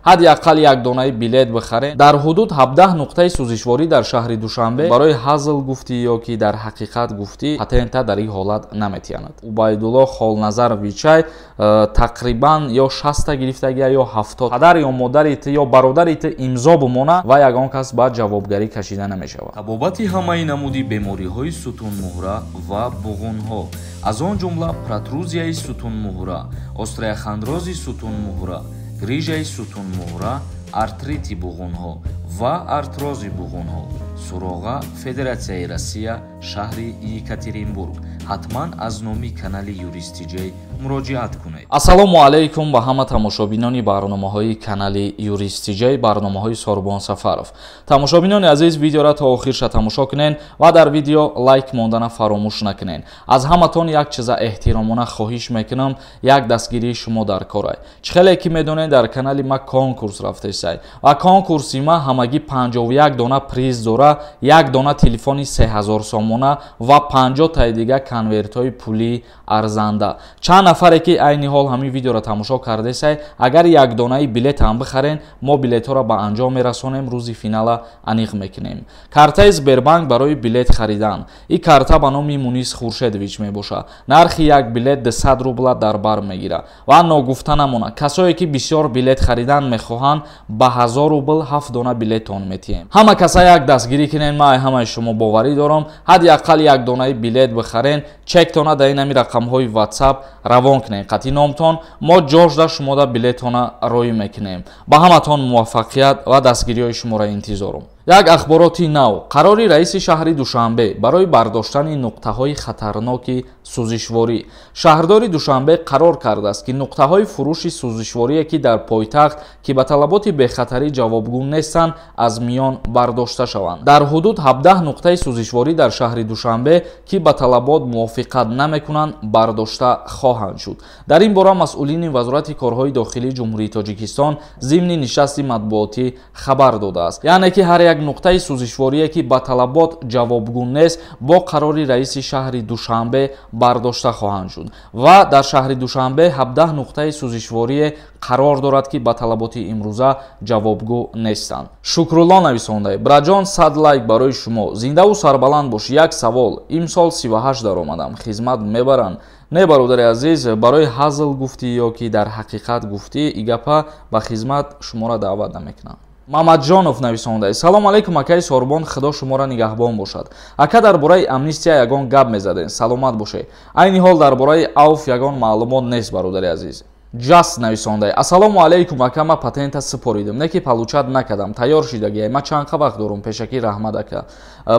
Ҳадди ақал як донаи билет бихарен. Дар ҳудуд 17 нуқтаи сӯзишворӣ дар шаҳри Душанбе барои ҳазл гуфтӣ ё ки дар ҳақиқат гуфтӣ патента дар ин ҳолат наметиянад. Убайдулло Холназар Вичай тақрибан ё 60 гирифтагия ё 70. Падар ё модари ту ё бародари ту имзо бимона ва ягон кас ба ҷавобгарӣ кашида намешавад. Табобати ҳамаи намуди бемориҳои сутунмуҳра ва буғунҳо, аз он ҷумла протрузияи сутунмуҳра, остеохондрози сутунмуҳра, грижаи сутунмуҳра, артрити буғунҳо ва артрози буғунҳо. Суроға: Федератсияи Россия, шаҳри Екатеринбург. Ҳатман аз номи канали Юрист Тиҷей муроҷиат кунед. Ассалому алайкум ба ҳама тамошобинони барномаҳои канали Юрист Тиҷей, барномаҳои Сорбон Сафаров. Тамошобинони азиз, видеоро то охирша тамошо кунед ва дар видео лайк мондана фаромӯш накунед. Аз ҳаматон як чиза эҳтиромона хоҳиш мекунам, як дастгирии шумо дар корай. Чӣ хеле ки медонед, дар канали ма конкурс рафтесай ва конкурси ма ҳамагӣ 51 дона приз дора, як дона телефони 3000 сомона ва 50 таи дига конвертҳои пулии арзанда. Чанд нафаре ки айни ҳол ҳамин видеоро тамошо кардесай, агар як донаи билет ҳам бихарен, мо билетҳоро ба анҷом мерасонем, рӯзи финала аниқ мекунем. Картаи Сбербанк барои билет харидан. Ин карта ба номи Мунис Хуршедович мебошад. Нархи як билет 200 рубла дар бар мегирад. Ва ногуфта намонад, касое ки бисёр билет харидан мехоҳанд, ба 1000 рубл 7 дона билетон метиҳем. Ҳама каса як дастгирӣ кунен, ман ҳамаи шумо боварӣ дорам, ҳадди ақал як донаи билет бихарен, чектона дар ин ҳамин рақамҳои WhatsApp равон кунед. Қатъи номтон мо ҷожда шумода билетона роӣ мекунем. Ба ҳаматон муваффақият ва дастгириҳои шуморо интизорум. Як ахбороти нав. Қарори раиси шаҳри Душанбе барои бардоштани нуқтаҳои хатарноки сӯзишворӣ. Шаҳрдори Душанбе қарор кардааст, ки нуқтаҳои фурӯши сӯзишворие, ки дар пойтахт, ки ба талаботи бехатарӣ ҷавобгӯ нестанд, аз миён бардошта шаванд. Дар ҳудуд 17 нуқтаи сӯзишворӣ дар шаҳри Душанбе, ки ба талабот мувофиқат намекунанд, бардошта хоҳанд шуд. Дар ин бора масъулини Вазорати корҳои дохилии Ҷумҳурии Тоҷикистон зимни нишасти матбуотӣ хабар додааст. Яъне ки ҳар як нуқтаи сӯзишворие, ки ба талабот ҷавобгӯ нест, бо қарори раиси шаҳри Душанбе бардошта хоҳанд шуд. Ва дар шаҳри Душанбе 17 нуқтаи сӯзишворие қарор дорад, ки ба талаботи имрӯза ҷавобгӯ нестанд. Шукрулло нависондай: браҷон, 100 лайк барои шумо, зиндаву сарбаланд бош. Як савол: имсол 38 даромадам, хизмат мебаранд? Не, бародари азиз, барои ҳазл гуфтӣ ё ки дар ҳақиқат гуфтӣ, и гапа ба хизмат шуморо даъват намекунанд. Мамаджонов нависондай: салом алейкум, акаи Сорбон, худо шуморо нигаҳбон бошад. Ака, дар бораи амнистия ягон гап мезаден, саломат бошед. Айни ҳол дар бораи авф ягон маълумот нест, бародари азиз. Ҷаст нависондай: ассалому алейкум, ака, ма патента супоридам, не ки получат накардам, тайёр шидагиай, ма чанд вақт дорум? Пешакӣ раҳмат, ака.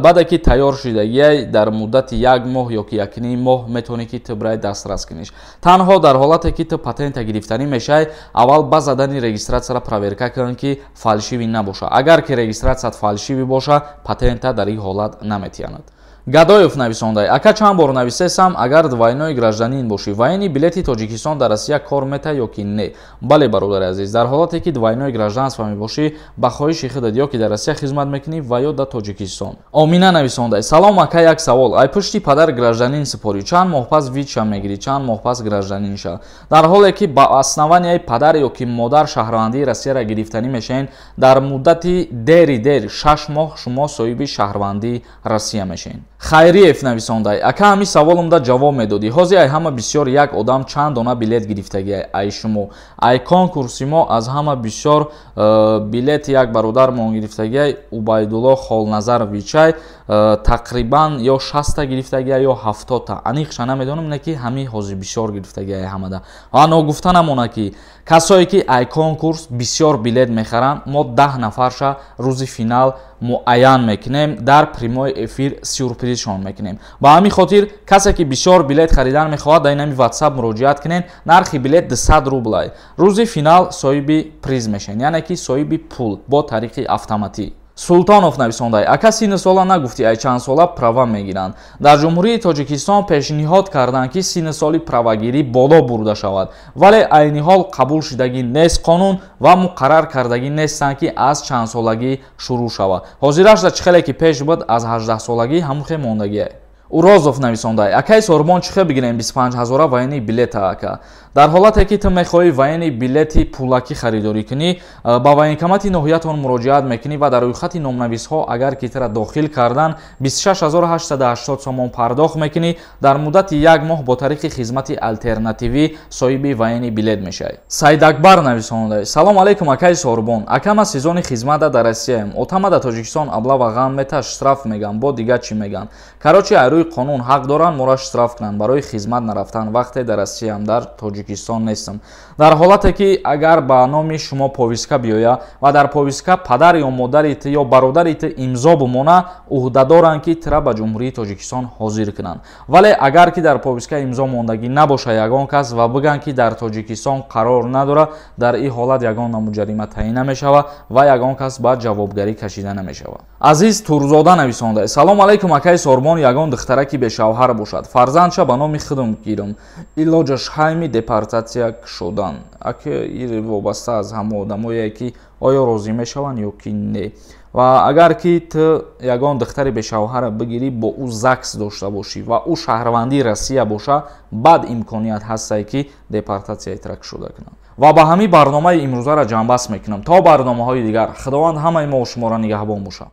Баъде ки тайёр шидагиай, дар муддати як моҳ ё ки якним моҳ метавонӣ ки ту бирай дастрас куниш. Танҳо дар ҳолате ки ту патента гирифтанӣ мешавӣ, аввал ба задани регистратсияро проверка кун, ки фальшивӣ набошад. Агар ки регистратсият фальшивӣ боша, патента дар ин ҳолат наметиянад. Гадоев нависондай: ака, чанд бор нависесам, агар двойной гражданин бошӣ, военный билети Тоҷикистон дар Россия кор мета ё ки не? Бале, бародари азиз, дар ҳолате ки двойной гражданство мебошӣ, ба хоҳиши худат ё ки дар Россия хизмат мекунӣ ва ё дар Тоҷикистон. Омина нависондай: салом, ака, як савол: ай пушти падар гражданин супорӣ, чанд моҳ пас вид ша мегирӣ, чанд моҳ пас гражданин ша? Дар ҳоле ки ба основанияи падар ё ки модар шаҳрвандии Россияро гирифтанӣ мешавед, дар муддати дери дер 6 моҳ шумо соҳиби шаҳрвандии Россия мешавед. Хайриев нависондай: ака, ҳамин саволумда ҷавоб медодӣ. Ҳозир ай ҳама бисёр як одам чанд дона билет гирифтагиай ай шумо? Ай конкурси мо аз ҳама бисёр билети як бародармон гирифтагиай, Убайдулло Холназар Вичай, тақрибан ё 60 гирифтагиай ё 70-та, аниқша намедонам, не ки ҳамин ҳозир бисёр гирифтагиай ҳамада. Ва ногуфта намонад, ки касое ки ай конкурс бисёр билет мехаранд, мо 10 нафарша рӯзи финал муайян мекунем, дар прямой эфир сюрпризшон мекунем. Ба ҳамин хотир касе ки бисёр билет харидан мехоҳад, дар ин ҳами WhatsApp муроҷиат кунед. Нархи билет 200 рублай. Рӯзи финал соҳиби приз мешавед, яъне ки соҳиби пул бо тариқи автоматӣ. Султонов нависондай: ака, синни сола нагуфтӣ, ай чанд сола права мегиранд? Дар Ҷумҳурии Тоҷикистон пешниҳод карданд, ки синни соли правагирӣ боло бурда шавад, вале айни ҳол қабул шудагӣ нест қонун ва муқаррар кардагӣ нестанд, ки аз чанд солагӣ шурӯъ шавад. Ҳозирашда чӣ хеле ки пеш буд, аз 18 солагӣ ҳамун хел мондагиай. Урозов нависонда: акай Сорбон, чӣ хел бигирем 25 ҳазора военный билета ака? Дар ҳолате ки ту мехоҳӣ военный билети пулакӣ харидорӣ кунӣ, ба военкомати ноҳиятон муроҷиат мекунӣ ва дар рӯйхати номнависҳо агар ки тура дохил кардан, 26 880 сомон пардохт мекунӣ. Дар муддати як моҳ бо тариқи хизмати алтернативӣ соҳиби военный билет мешавӣ. Саидакбар нависонда: салом алейкум, акай Сорбон. Ака, ма сезони хизмата дар Россияем. Отама дар Тоҷикистон облава ғам мета, штраф меган, бо дигар чӣ меган. Короче, рӯи қонун ҳақ доранд моро штраф кунанд барои хизмат нарафтан, вақте дар Россиям, дар Тоҷикистон нестам? Дар ҳолате ки агар ба номи шумо повестка биёя ва дар повестка падар ё модари ту ё бародари ту имзо бимона, ӯҳдадоранд ки тура ба Ҷумҳурии Тоҷикистон ҳозир кунанд. Вале агар ки дар повестка имзо мондагӣ набоша ягон кас ва бигӯянд, ки дар Тоҷикистон қарор надорад, дар ин ҳолат ягон намуд ҷарима таъин намешавад ва ягон кас ба ҷавобгарӣ кашида намешавад. Азиз Турзода нависонда: салом алейкум, акаи Сорбон. Ягон духтараки бешавҳар бошад, фарзандша ба номи худам гирам, илоҷаш ҳайми депортатсия шудан? Аки, вобаста аз ҳама одамое ки оё розӣ мешаванд ё ки не. Ва агар ки ту ягон духтари бешавҳара бигирӣ, бо ӯ ЗАГС дошта бошӣ ва ӯ шаҳрвандии Россия боша, баъд имконият ҳастае, ки депортатсияи тура кушода кунанд. Ва ба ҳамин барномаи имрӯзаро ҷамъбаст мекунам. То барномаҳои дигар, Худованд ҳамаи мо шуморо нигаҳбон бошад.